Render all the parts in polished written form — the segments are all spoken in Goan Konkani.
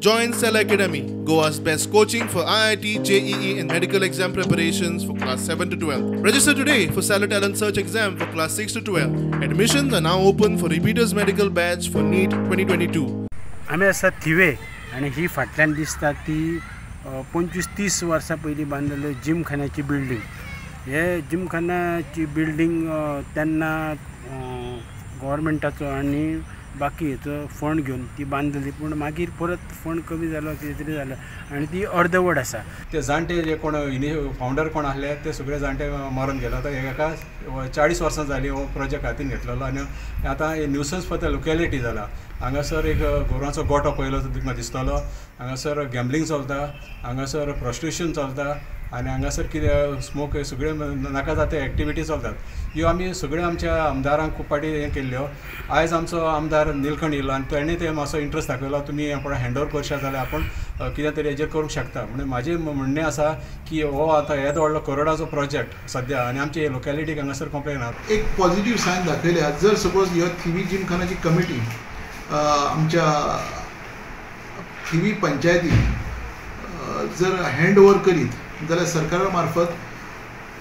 Join Stellar Academy, Goa's best coaching for IIT, JEE and medical exam preparations for class 7 to 12. Register today for Stellar Talent Search exam for class 6 to 12. Admissions are now open for repeaters medical batch for NEET 2022. आमी आसा थिवे आनी ही फाटल्यान दिसता ती 25-30 वर्सां पयलीं बांदिल्ली जिमखान्याची बिल्डींग. हे जिमखान्याची बिल्डींग तेन्ना गव्हर्मेंटाचो आनी बाकी हेचो फंड घेवन ती बांदली, पूण मागीर परत फंड कमी जालो, कितें तरी जालो आनी ती अर्दवट आसा. ते जाणटे जे कोण फावंडर कोण आसले ते सगळे जाणटे मरून गेले. आतां हेका 40 वर्सां जाली हो प्रोजेक्ट हातीन घेतलेलो आनी आतां न्यूसन्स फॉर the locality जाला. हांगासर एक गोरवांचो गोठो पळयलो तुमकां दिसतलो, हांगासर गॅम्बलिंग चलता, हांगासर प्रोस्टिट्यूशन चलता आनी हांगासर कितें स्मोक सगळे नाका जाता एक्टिविटी चलतात. ह्यो आमी सगळे आमच्या आमदारांक खूब फावटी हें केल्ल्यो. आयज आमचो आमदार निलकंठ येयलो आनी तेणें ते मातसो इंट्रस्ट दाखयलो, तुमी आपण हँड ओवर करशात जाल्यार आपूण कितें तरी हेजेर करूंक शकता. म्हणून म्हाजें म्हणणें आसा की हो आतां येदो व्हडलो करोडाचो प्रोजेक्ट सद्या आनी आमचे लोकेलिटीक हांगासर कंप्लेन आहा. एक पॉझिटिव्ह सायन दाखयल्या. जर सपोज ह्यो थिवी जिमखानाची कमिटी आमच्या थिवी पंचायती जर हँड ओवर करीत जाल्यार सरकारा मार्फत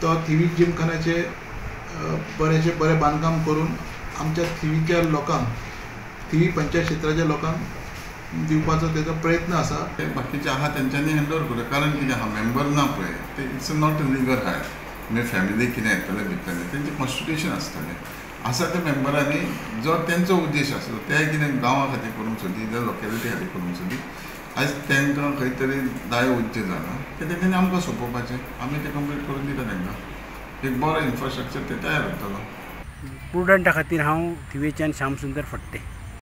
तो थिवी जिमखान्याचे बरेंचे बरें बांदकाम करून आमच्या थिवीच्या लोकांक, थिवी पंचायत क्षेत्राच्या लोकांक दिवपाचो तेजो प्रयत्न आसा. ते बाकीचे आहा तेंच्यांनी हँड ओवर करूं, कारण कितें आहा मेंबर ना पळय ते it's not a legal hire. म्हणजे फॅमिली कितें येतलें भितरलें तेंचें कॉन्स्टिट्युशन आसतलें. आसा त्या मेंबरांनी जो तेंचो उद्देश आसलो ते कितें गांवा खातीर करूंक सोदी जाल्यार लोकेलिटी खातीर करूंक सोदी, आयज तांकां खंय तरी दाय वचचें जालां ते तेंच्यांनी आमकां सोंपोवपाचें, आमी तें कंप्लीट करून दिता तांकां. एक बरो इन्फ्रास्ट्रक्चर ते तयार जातलो. प्रुडंटा खातीर हांव थिवेच्यान श्यामसुंदर फडते.